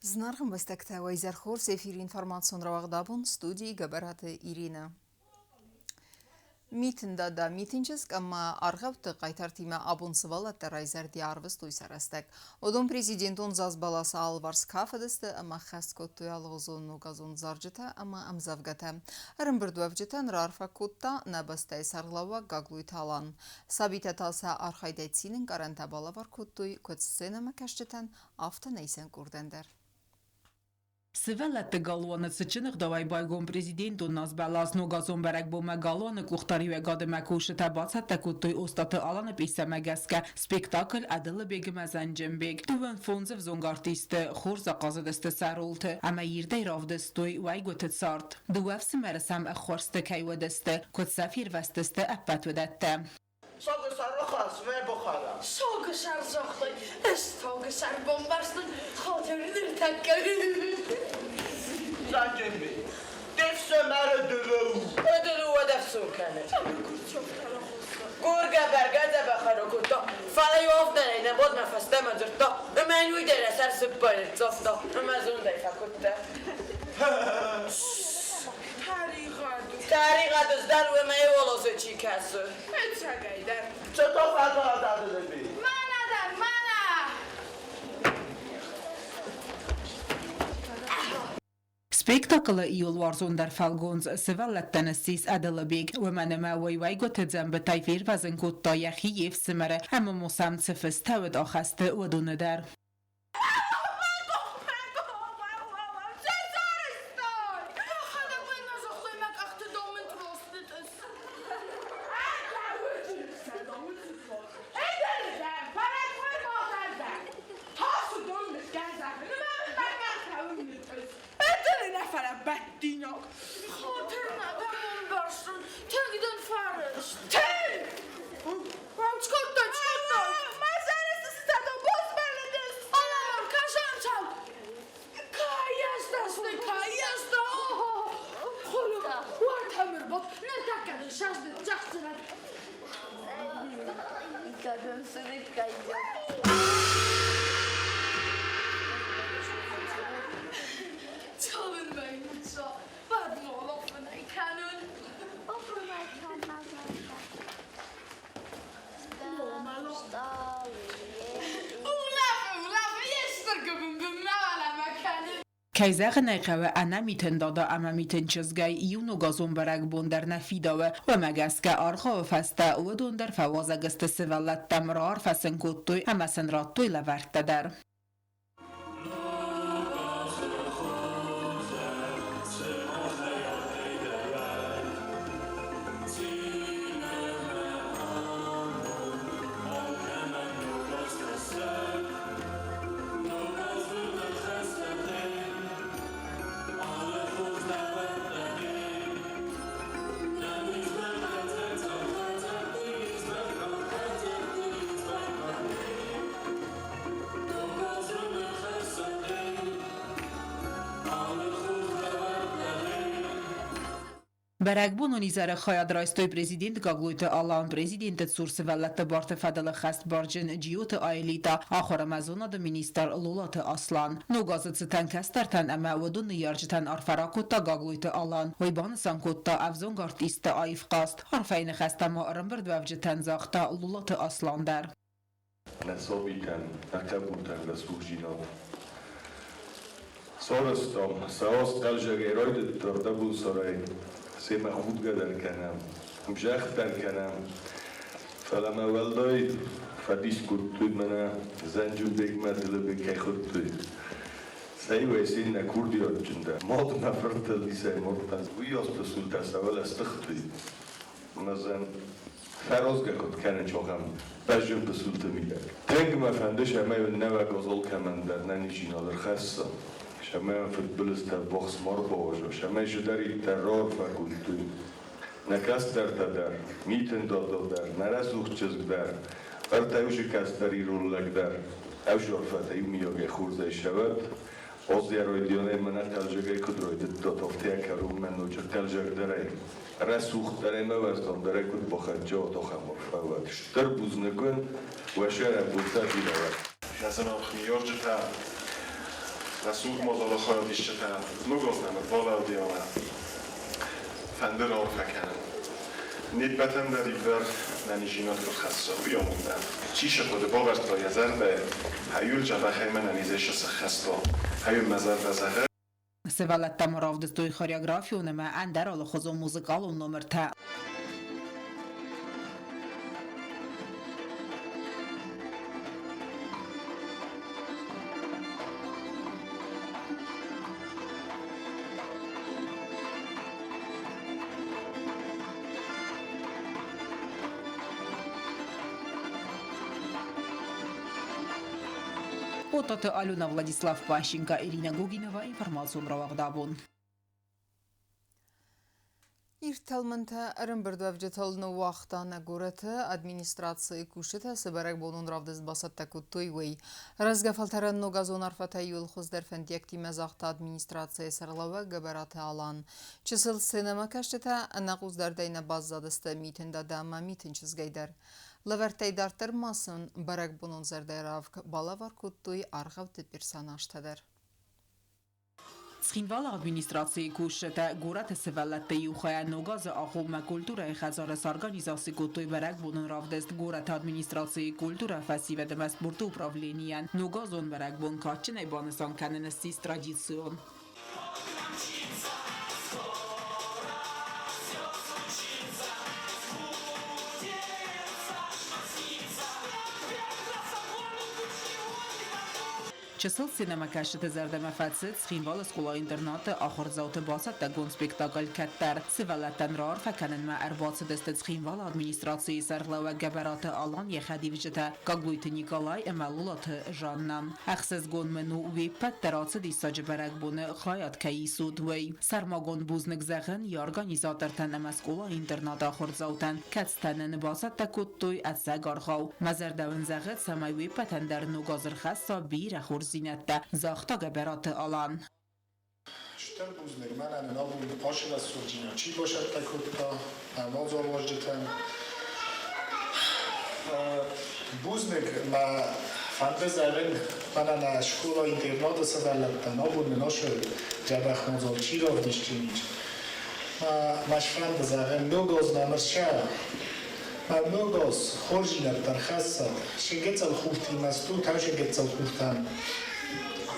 Зынаргъ ӕмбӕстӕгтӕ, уӕ изӕр хорз! Эфиры информацион рауагъд абон студийы Гӕбӕраты Иринӕ. Митын дада, Митын чызг ӕмӕ аргъӕутты хъайтартимӕ абон сывӕллӕттӕ райзӕрди арвыстой сӕ рӕстӕг. Уыдон президентон зазбӕласы алыварс кафыдысты ӕмӕ хӕст кодтой алыгъуызон ногазон зарджытӕ ӕмӕ ӕмдзӕвгӕтӕ. Ӕрӕмбырдуӕвджытӕн раарфӕ кодта нӕ бӕстӕйы сӕргълӕууӕг Гаглойты Алан. Сабитӕ та сӕ архайдӕй цины ӕнкъарӕнтӕ балӕвар кодтой куыд сценӕмӕкӕсджытӕн, афтӕ нӕ исӕн къордӕн дӕр. Сывӕллӕтты галуаны цытджын ӕгъдауӕй байгом президентон назбӕлас ногазон бӕрӕгбонмӕ галуаны къухдариуӕгадимӕ кусджытӕ бацӕттӕ кодтой Остъаты Аланы пьесӕмӕ гӕсгӕ спектакль «Ӕдылыбег ӕмӕ Зӕнджынбег». Дыууын фондз ӕвзонг артисты хорз ахъазыдысты сӕ ролты ӕмӕ ирдӕй равдыстой уӕйгуыты цард. Дыууӕ ӕфсымӕры сӕм ӕххуырсты кӕй уыдысты, куыд сӕ фервӕзтысты, ӕппӕт уыдӕттӕ. Согысары Бухара. Согысар загътай, ӕз согысар бамбӕрстон, хатыр ныртӕккӕ. Занджемби, де фсымӕры дыууӕ у. Дыууӕ дӕ фсон кӕны. Гургӕ бӕргӕ дзӕбӕхӕн кодта, фӕлӕ иу авдӕнӕй нӕ бонмӕ фӕстӕмӕ дзырдта, ӕмӕ йын уый дӕр йӕ сӕр цыппӕй ныццавта, ӕмӕ зондӕй фӕкуыдта. Тӕригъӕд у. Тӕригъӕд ыздӕр уымӕй уӕлосы чи кӕсы. Ӕцӕгӕйдӕр. Цы то фӕдзӕгъдадыдыби? Мӕнӕ дӕр, мӕнӕ! Спектаклы иуыл уарзондӕр фӕлгондз сывӕллӕттӕн ссис Ӕдылыбег, уымӕн ӕмӕ уый уӕйгуыты дзӕмбытӕй фервӕзын кодта йӕхи йе фсымӕры ӕмӕ Мосӕм цы фыстӕуыд ахӕсты, уыдоны дӕр. Кӕй зӕгъын ӕй хъӕуы, ӕнӕ митын дада ӕмӕ митын чызгӕй иу ногазон бӕрӕгбон дӕр нӕ фидауы. Уымӕ гӕсгӕ аргъауы фӕстӕ уыдон дӕр фӕуазӕг сты сывӕллӕттӕм, раарфӕ сын кодтой ӕмӕ сын радтой лӕвӕрттӕ дӕр. Бӕрӕгбонон изӕры хайад райстой президент Гаглойты Алан, президенты цур сывӕллӕтты барты фӕдыл ӕххӕстбарджын Джиоты Аэлита, ахуыр ӕмӕ зонады министр Лолаты Аслан. Ног азы цытӕн кӕстӕртӕн ӕмӕ уыдон ныййарджытӕн арфӕ ракодта Гаглойты Алан. Уый банысан кодта ӕвзонг артистты аив хъазт. Арфӕйы ныхӕстӕ ма ӕрӕмбырдуӕвджытӕн загъта Лолаты Аслан дӕр. Нӕ сабитӕн, нӕ хъӕбултӕн рӕсугъдзинад. Сарӕзтам, сӕ аст хъӕлзӕгӕй райдыдта ӕрдӕбонсарӕй, семӕ худгӕ дӕр кӕнӕм, ӕмзӕхт дӕр кӕнӕм. Фӕлӕ мӕ уӕлдай фӕдис кодтой, мӕнӕ Зӕнджынбегмӕ Дылыбег кӕй хуыдтой. Сӕ иуӕй се ннӕ курдиатджындӕр, мад мӕ фыртыл дисӕй мардтӕн, уыйас пысултӕ сӕ уӕлӕ стыхтой. Ӕмӕ зӕн Фӕразгӕ куыд кӕны чохӕм бӕзджын пысулты мидӕг. Тынг мӕ фӕнды, цӕмӕй уын нӕуӕг азал кӕмӕндӕр нӕниздзинад ӕрхӕсса, цӕмӕй уын фыдбылызтӕ ввахс ма рбауадза, цӕмӕй цыдӕриддӕр раарфӕ кодтой нӕ кӕстӕртӕ дӕр, Митын Дада дӕр, нӕ рӕсугъд чызг дӕр, ӕртӕ усы кӕстӕр ирон лӕг дӕр. Ӕвзӕр фӕтӕ иумиагӕй хорзӕй сӕвӕрд, Аз йӕ райдианӕй мӕнӕ хъӕлдзӕгӕй куыд райдыдта, афтӕ йӕ кӕронмӕ ноджы хъӕлдзӕгдӕрӕй, рӕсугъддӕрӕй ӕмӕ уӕздандӕрӕй куыд бахӕццӕ уат, ахӕм арфӕ уӕд. Стыр бузныг уын, уӕ сӕрӕнбонтӕ бирӕ уӕд. Нӕ зынаргъ ныййарджытӕ! Нӕ сур мадзалы хайадисджытӕ, ног аз нӕм ӕрбалӕуди ӕмӕ фӕнды раарфӕ кӕнын. Не ппӕтӕн дӕр ивдӕр нӕниздзинад куыд хӕсса, уый амондӕн. Чи сы хъуыды бавӕрдта йӕ зӕрдӕйы, хӕйул дзӕбӕхӕй мӕ нӕнизӕй сыххӕста, хӕйул мӕ зӕрдӕ зӕгъы. Сывӕллӕттӕ ма равдыстой хореографион ӕмӕ ӕндӕр алыхуызон музыкалон номыртӕ. Отаты Алена, Владислав Пащенко, Ирина Гогинова. Информацион рауагъд «Абон». Ирд тӕлмӕнтӕ ӕрӕмбырдуӕвджытыл ныууагъта нӕ горӕты администрацийы кусджытӕ цы бӕрӕгбонон равдыст бацӕттӕ кодтой, уый. Рӕзгӕ фӕлтӕрӕн ногазон арфӕтӕ иууыл хуыздӕр фӕндиӕгтимӕ загъта администрацийы сӕргълӕууӕг Гӕбӕраты Алан. Чысыл сценӕмӕкӕсджытӕ ӕнӕхъусдардӕй нӕ баззадысты Митын Дада ӕмӕ Митын чызгӕй дӕр. Лӕвӕрттӕй дарддӕр ма сын бӕрӕгбонон зӕрдӕйы балӕвар кодтой аргъӕутты персонажтӕ дӕр. Цхинвалы администрацийы кусджытӕ горӕты сывӕллӕтты иу хайӕ Ног азы агъоммӕ культурӕйы хӕдзары сорганизаци кодтой бӕрӕгбонон равдыст. Горӕты администрацийы культурӕ, фӕсивӕд ӕмӕ спорты управленийӕн ногазон бӕрӕгбон кадджынӕй банысан кӕнын ссис традицион. Чысыл сценӕмӕкӕсджыты зӕрдӕмӕ фӕцыд Цхинвалы скъола-интернаты ахуырдзауты бацӕттӕгонд спектакль «Кӕддӕр». Сывӕллӕттӕн раарфӕ кӕнынмӕ ӕрбацыдысты Цхинвалы администрацийы сӕргълӕууӕг Гӕбӕраты Алан, йӕ хӕдивджытӕ Гаглойты Николай ӕмӕ Лолаты Жанна. Ӕхсызгон мын у, уе ппӕт дӕр ацы диссаджы бӕрӕгбоны хайад кӕй исут, уый. Сӕрмагонд бузныг зӕгъын йӕ организатортӕн ӕмӕ скъола-интернаты ахуырдзаутӕн, кӕцытӕ нын бацӕттӕ кодтой ӕцӕг аргъау. Мӕ зӕрдӕ уын зӕгъы, цӕмӕй уе ппӕтӕн дӕр ног аз ӕрхӕсса бирӕ хорздзинӕдтӕ, загъта Гӕбӕраты Алан. Стыр бузныг мӕнӕн нын абон ацы рӕсугъддзинад чи бацӕттӕ кодта, нӕ мадзалуарзджытӕн. Бузныг мӕ фӕнды зӕгъын мӕнӕ нӕ скъола-интернаты сывӕллӕттӕн, абон нын ацы дзӕбӕх мадзал чи равдисдзӕнис. Мӕ сфӕнды зӕгъын, ног аз нӕм ӕрцӕуа. Мӕ ног аз хорздзинӕдтӕ ӕрхӕссӕд. Се гыццыл хуртимӕ стут, ӕз гыццыл хуртӕн.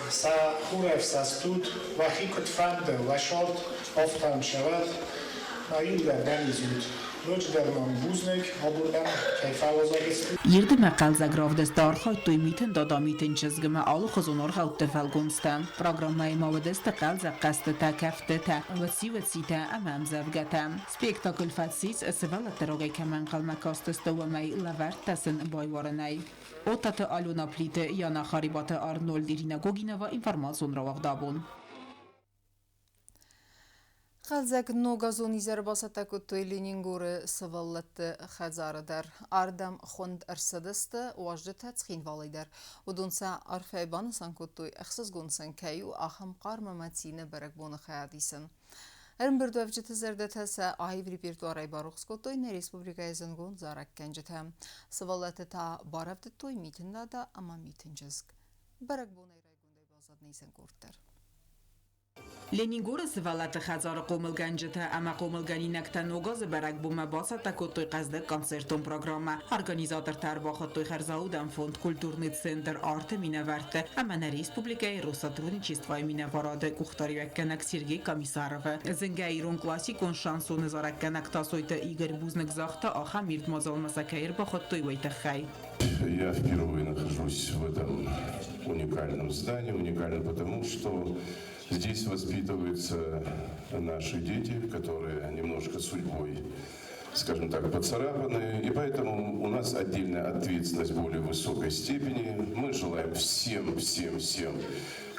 Сӕ хурӕфсӕстут, уӕхи куыд фӕнды, уӕ сӕрд афтӕ сӕвӕд, мӕ иугӕр банизут. Ноджыдӕр мӕм бузныг, абон нӕм кӕй фӕуазӕг стут. Ирд ӕмӕ хъӕлдзӕг равдысты архайдтой Митын Дада, Митын чызг ӕмӕ алыхуызон аргъӕутты фӕлгонцтӕ. Программӕйы ма уыдысты хъӕлдзӕг хъӕзтытӕ, кӕфтытӕ, уӕци-уӕцитӕ ӕмӕ ӕмдзӕвгӕтӕ. Спектакль фӕцис, сывӕллӕтты рагӕй кӕмӕ ӕнхъӕлмӕ кастысты, уымӕй лӕвӕрдта сын байуарынӕй. Отаты Алена, Плиты Яна, Харибаты Арнольд, Ирина Гогинова. Информацион рауагъд «Абон». Хъӕлдзӕг ногазон изӕр бацӕттӕ кодтой Ленингоры сывӕллӕтты хӕдзары дӕр. Ардӕм хуынд ӕрцыдысты уазджытӕ Цхинвалӕй дӕр. Уыдон сӕ арфӕйы банысан кодтой, ӕхсызгон сын кӕй у ахӕм хъарм ӕмӕ цины бӕрӕгбоны хайад исын. Ӕрӕмбырдуӕвджыты зӕрдӕтӕ сӕ аив репертуарӕй барухс кодтой нӕ республикӕйы зындгонд зарӕггӕнджытӕ. Сывӕллӕтты та барӕвдыдтой Митын Дада ӕмӕ Митын чызг. Бӕрӕгбонӕй райгондӕй баззад нӕ исӕн къорд дӕр. Ленингоры сывӕллӕтты хӕдзары хъомылгӕнджытӕ ӕмӕ хъомылгӕнинӕгтӕ Ног азы бӕрӕгбонмӕ бацӕттӕ кодтой хъӕздыг концертон программӕ. Организатортӕ ӕрбахуыдтой хӕрзаудӕн фонд «Культурный центр Арт-ы» минӕвӕртты ӕмӕ нӕ республикӕйы Россотрудничествойы минӕварады къухдариуӕггӕнӕг Сергей Комиссаровы. Зынгӕ ирон классикон шансоны зарӕггӕнӕг Тасойты Игорь бузныг загъта, ахӕм ирд мадзалмӕ сӕ кӕй ӕрбахуыдтой, уый тыххӕй. Я впервые нахожусь в этом уникальном здании. Уникально потому, что здесь воспитываются наши дети, которые немножко судьбой, скажем так, поцарапаны. И поэтому у нас отдельная ответственность более высокой степени. Мы желаем всем, всем, всем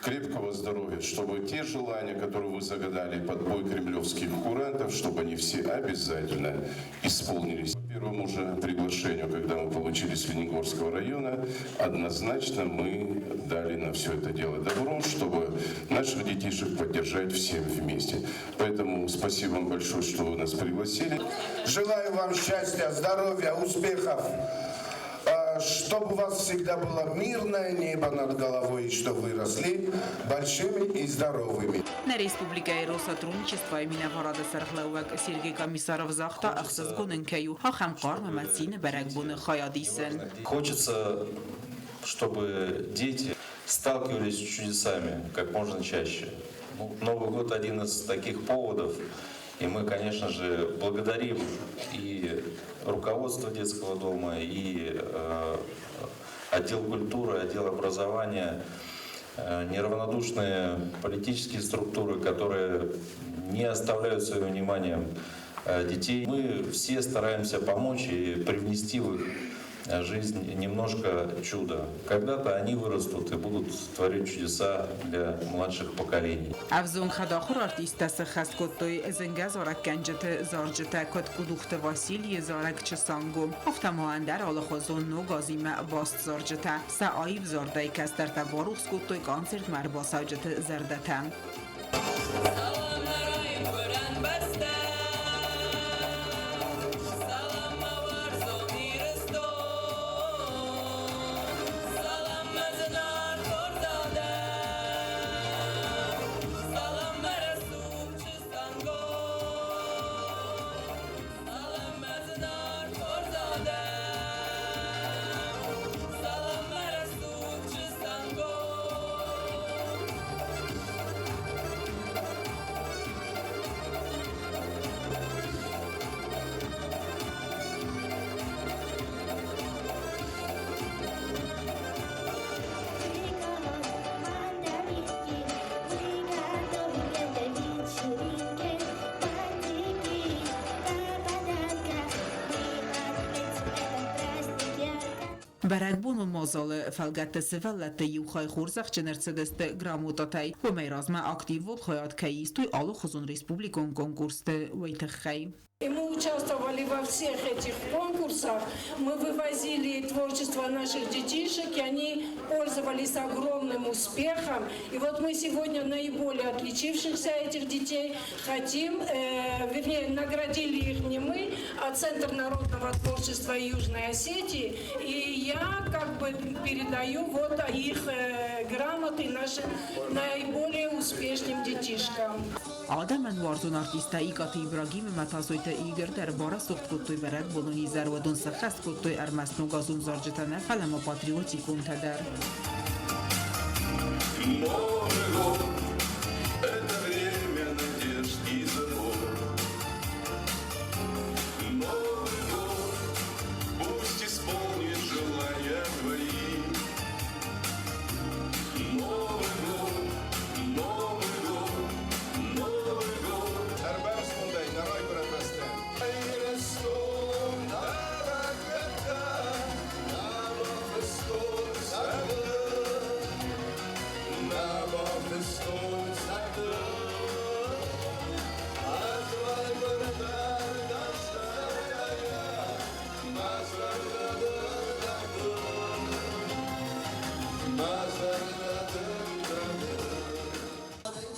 крепкого здоровья, чтобы те желания, которые вы загадали под бой кремлевских курантов, чтобы они все обязательно исполнились. По первому же приглашению, когда мы получили с Ленингорского района, однозначно мы дали на все это дело добро, чтобы наших детишек поддержать всем вместе. Поэтому спасибо вам большое, что вы нас пригласили. Желаю вам счастья, здоровья, успехов. Чтобы у вас всегда было мирное небо над головой, и чтобы вы росли большими и здоровыми. Нӕ республикӕйы Россотрудничествойы минӕварады сӕргълӕууӕг Сергей Комиссаров загъта, ӕхсызгон ын кӕй у ахӕм хъарм ӕмӕ цины бӕрӕгбоны хайад исын. Хочется, чтобы дети сталкивались с чудесами как можно чаще. Ну, Новый год один из таких поводов. И мы, конечно же, благодарим и руководство детского дома, и отдел культуры, отдел образования, неравнодушные политические структуры, которые не оставляют своим вниманием детей. Мы все стараемся помочь и привнести в их жизнь немножко чуда. Когда-то они вырастут и будут творить чудеса для младших поколений. Ӕвзонг хӕдахуыр артисттӕ сӕххӕст кодтой зынгӕ зарӕггӕнджыты зарджытӕ, куыд Къудухты Василийы зарӕг Чысанго, афтӕ ма ӕндӕр алыхуызон Ног азимӕ баст зарджытӕ. Сӕ аив зардӕй кӕстӕртӕ барухс кодтой концертмӕ ӕрбацӕуджыты зӕрдӕтӕ. Салам нӕ райгуырӕн бӕстӕ, Салам мӕ уарзон Ирыстон, Салам мӕ зынаргъ хорз адӕм, Салам мӕ рӕсугъд Чысанго, Салам мӕ зынаргъ хорз адӕм, Салам мӕ рӕсугъд Чысанго. Бӕрӕгбонон мадзалы фӕлгӕтты сывӕллӕтты иу хай хорзӕхджын ӕрцыдысты грамотатӕй. Уымӕй размӕ активон хайад кӕй истой алыхуызон республикон конкурсты, уый тыххӕй. И мы участвовали во всех этих конкурсах. Мы вывозили творчество наших детишек, и они пользовались огромным успехом. И вот мы сегодня наиболее отличившихся этих детей хотим, вернее, наградили их не мы, а Центр народного творчества Южной Осетии. И я как бы передаю вот их грамоты нашим наиболее успешным детишкам. Адӕмӕн уарзон артисттӕ Икъаты Ибрагим ӕмӕ Тасойты Игорь дӕр барӕсугъд кодтой бӕрӕгбонон изӕр, уыдон сӕххӕст кодтой ӕрмӕст ногазон зарджытӕ нӕ, фӕлӕ ма патриотиконтӕ дӕр. Новый год – это время надежд и забот. Новый год пусть исполнит желания твои. Новый год, Новый год, Новый год.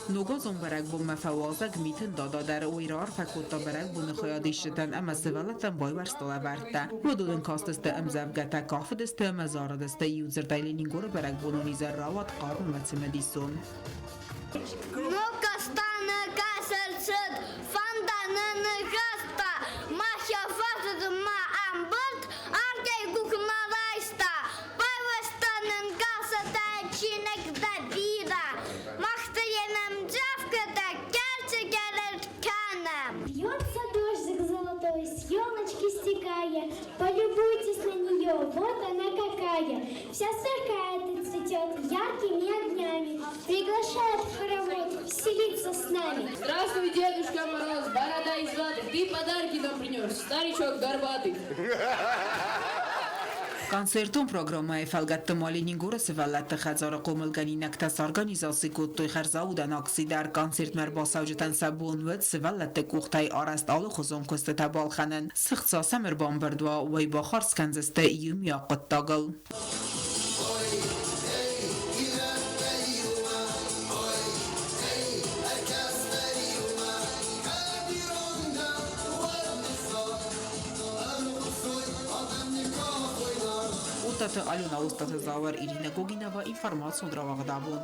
Ногазон бӕрӕгбонмӕ фӕуазӕг Митын Дада дӕр, уый раарфӕ кодта бӕрӕгбоны хайадисджытӕн ӕмӕ сывӕллӕттӕн байуӕрста лӕвӕрттӕ. Уыдон ын кастысты ӕмдзӕвгӕтӕ, кафыдысты ӕмӕ зарыдысты. Иудзырдӕй Ленингоры бӕрӕгбонон изӕр рауад хъарм ӕмӕ цымыдисон. Ногазтаны кӕсӕрцыд фӕнданы ныхӕстӕ, Мах фӕцыд ма ӕмбырд, ардӕй къух нӕ райста. Байвӕзта нын газетӕ, чиныг дӕ бирӕ. Мах та йе мдзӕвгӕтӕ кӕрцы-кӕрӕт кӕнӕм. Льется дождик золотой, с елочки стекая. Полюбуйтесь на нее, вот она какая. Вся сверкает и цветет яркими огнями. Приглашает в хоровод веселиться с нами. Здравствуй, Дедушка Мороз, борода из ваты. Ты подарки нам принес, старичок горбатый. Концертон программӕйы фӕлгӕтты ма Ленингоры сывӕллӕтты хӕдзары хъомылгӕнинӕгтӕ сорганизаци кодтой хӕрзаудӕн акци дӕр. Концертмӕ ӕрбацӕуджытӕн сӕ бон уыд сывӕллӕтты къухтӕй арӕзт алыхуызон куыстытӕ балхӕнын. Цы хца сӕм ӕрбамбырд уа, уый бахардз кӕндзысты иумиаг хъуыддагыл. Хъуысаты Алена, Остъаты Зауыр, Ирина Гогинова, информацион рауагъдабон.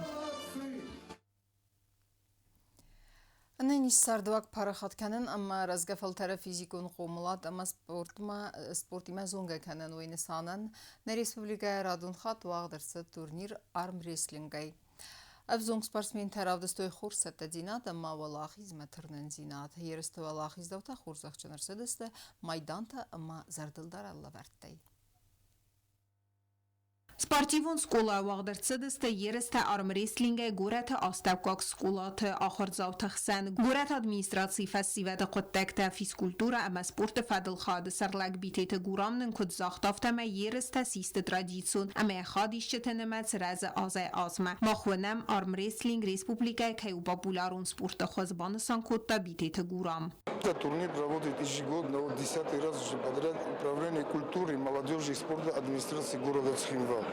Ӕнӕниз цардуаг парахат кӕнын ӕмӕ рӕзгӕ фӕлтӕры физикон хъомылад ӕмӕ спортимӕ зонгӕ кӕнын, уый нысанӕн нӕ республикӕйы радон хатт уагъд ӕрцыд турнир армрестлингӕй. Ӕвзонг спортсментӕ равдыстой хорз цӕттӕдзинад ӕмӕ уӕлахизмӕ тырнындзинад. Ерысты уӕлахиздзаутӕ хорзӕхджын ӕрцыдысты майдантӕ ӕмӕ зӕрдылдарӕн лӕвӕрттӕй. Спортивон скъолайы уагъд ӕрцыдысты ерыстӕ армрестлингӕй горӕты астӕуккаг скъолаты ахуырдзауты хсӕн. Горӕты администрацийы фӕсивӕды хъуыддӕгтӕ, физкультурӕ ӕмӕ спорты фӕдыл хайады сӕргълӕг Битеты Гурам нын куыд загъта, афтӕмӕй ерыстӕ систы традицион ӕмӕ хайадисджыты нымӕц рӕзы азӕй-азмӕ. Мах уынӕм, армрестлинг республикӕйы кӕй у популярон спорты хуыз, банысан кодта Битеты Гурам. Этот турнир проводит ежегодно, вот 10-й раз уже подряд, Управление культуры, молодежи и спорта администрации города Цхинвал.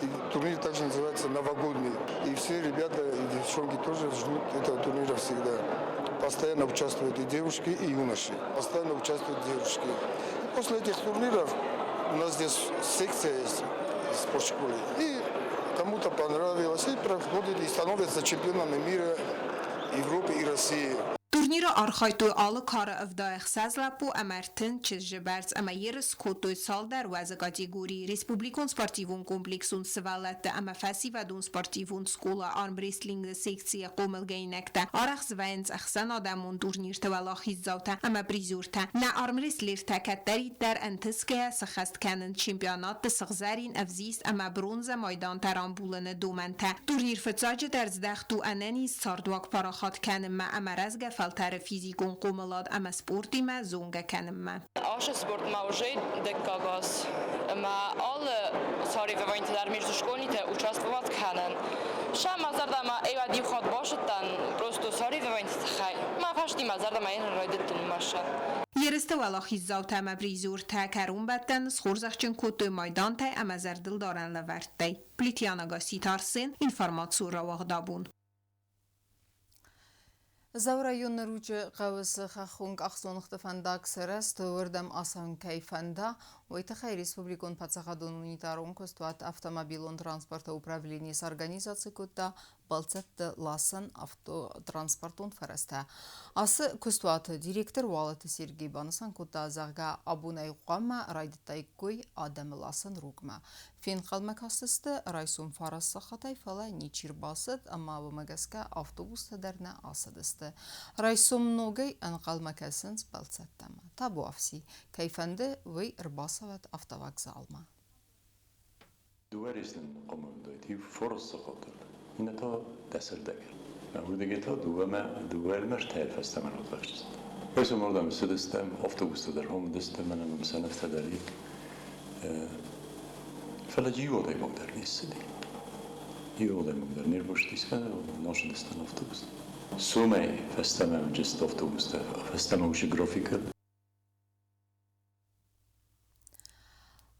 И турнир также называется «Новогодний». И все ребята и девчонки тоже ждут этого турнира всегда. Постоянно участвуют и девушки, и юноши. Постоянно участвуют девушки. И после этих турниров у нас здесь секция есть в спортшколе. И кому-то понравилось, и проходят, и становятся чемпионами мира, Европы и России. Турниры архайдтой алы кары 76 лӕппу ӕмӕ 30 чызджы бӕрц ӕмӕ ерыс кодтой цалдӕр уӕзы категорийы. Республикон спортивон комплексон сывӕллӕтты ӕмӕ фӕсивӕдон спортивон скъола армрестлингы секцийы хъомылгӕнинӕгтӕ арӕх свӕййынц ӕхсӕнадӕмон турнирты уӕлахиздзаутӕ ӕмӕ призертӕ. Нӕ армрестлертӕ кӕддӕриддӕр ӕнтысгӕйӕ сыххӕст кӕнынц чемпионатты сыгъзӕрин, ӕвзист ӕмӕ бронзӕ майдантӕ рамбулыны домӕнтӕ. Турнир фыццаджыдӕр здӕхт у ӕнӕниз цардуаг парахат кӕнынмӕ ӕмӕ рӕзгӕ фӕлтӕры физикон хъомылад ӕмӕ спортимӕ зонгӕ кӕнынмӕ. Ашы спортмӕ уже дыккаг аз ӕмӕ алы соревнованиты дӕр между школьнитӕ участвовать кӕнын. Сӕ мӕ зӕрдӕмӕ ӕвӕд иу хатт бацыдтӕн, просто соревнованиты тыххӕй. Мӕ фӕсти мӕ зӕрдӕмӕ райдыдтон уымӕ. Ерысты уӕлахиздзаутӕ ӕмӕ призертӕ кӕронбӕттӕны схорзӕхджын кодтой майдантӕй ӕмӕ зӕрдылдарӕн лӕвӕрттӕй. Плитьяна Гасситы Арсен, информацион рауагъдабон. Дзауы районы Ручъы хъӕуы цы хӕххон къахдзоныгъты фӕндаг сырӕзт, уырдӕм ацӕуын кӕй фӕнда, уый тыххӕй республикон паддзахадон унитарон куыстуат автомобилон транспорты управлени сорганизаци кодта бӕлццӕтты ласӕн автотранспортон фӕрӕзтӕ. Ацы куыстуаты директор Уалыты Сергей банысан кодта, зӕгъгӕ, абонӕй хъуамӕ райдыдтаиккой адӕмы ласӕн рукъмӕ. Фенхъӕлмӕ кастысты райсом фараст сахатӕй, фӕлӕ ничи рбацыд ӕмӕ уымӕ гӕсгӕ автобустӕ дӕр нӕ ацыдысты. Райсом ногӕй ӕнхъӕлмӕ кӕсынц бӕлццӕттӕм. Табуафси, кӕй фӕнды, уый ӕрбацӕуӕд автовокзалмӕ. Дыууӕ рейс нын хъуамӕ уыдаид, иу фондз сахатыл, иннӕ та дӕсӕрдӕгыл. Уырдыгӕй та дыууӕмӕ дыууӕ ӕртӕйы фӕстӕмӕ ралӕгдзыстӕм. Райсом уырдӕм цыдыстӕм, автобустӕ дӕр хомыдыстӕм, мӕнӕ мӕм сӕнӕфтӕ дӕр и. Фӕлӕ иу адӕймаг дӕр не ссыди. Иу адӕймаг дӕр не рбастис, носыдыстӕм автобус. Сомӕй фӕстӕмӕ уыдысты автобустӕ, фӕстӕмӕ уыцы графикы.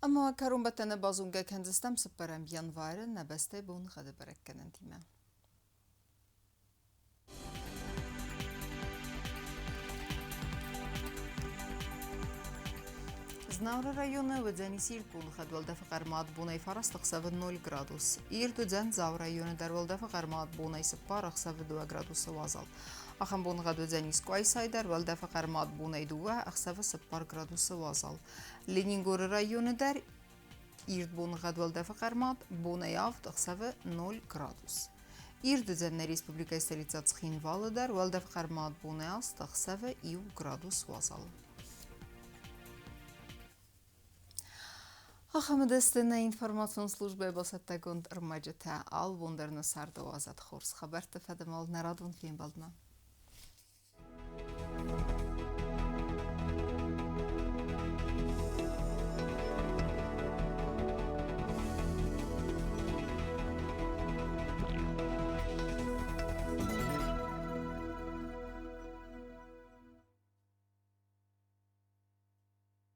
Ӕмӕ кӕронбӕттӕны базонгӕ кӕндзыстӕм цыппӕрӕм январы нӕ бӕстӕйы боныгъӕды бӕрӕггӕнӕнтимӕ. Знауыры районы уыдзӕнис ирд боныгъӕд, уӕлдӕфы хъӕрмад бонӕй 9 ӕхсӕвы 0 градус. Ирд уыдзӕн Дзауы районы дӕр, уӕлдӕфы хъӕрмад бонӕй 4 ӕхсӕвы 2 градусы уазал. Ахӕм боныгъӕд уыдзӕнис Къуайсайы дӕр, уӕлдӕфы хъӕрмад бонӕй 2 ӕхсӕвы 4 градусы уазал. Ленингоры районы дӕр ирд боныгъӕд, уӕлдӕфы хъӕрмад бонӕй 7 ӕхсӕвы 0 градус. Ирд уыдзӕн нӕ республикӕйы столицӕ Цхинвалы дӕр, уӕлдӕфы хъӕрмад бонӕй 8 ӕхсӕвы 1 градус уазал. Ахӕм уыдысты нӕ информацион службӕйы бацӕттӕгонд ӕрмӕджытӕ. Алыбон дӕр нӕ царды уадзӕд хорз хабӕртты фӕдыл нӕ радон фембӕлдмӕ.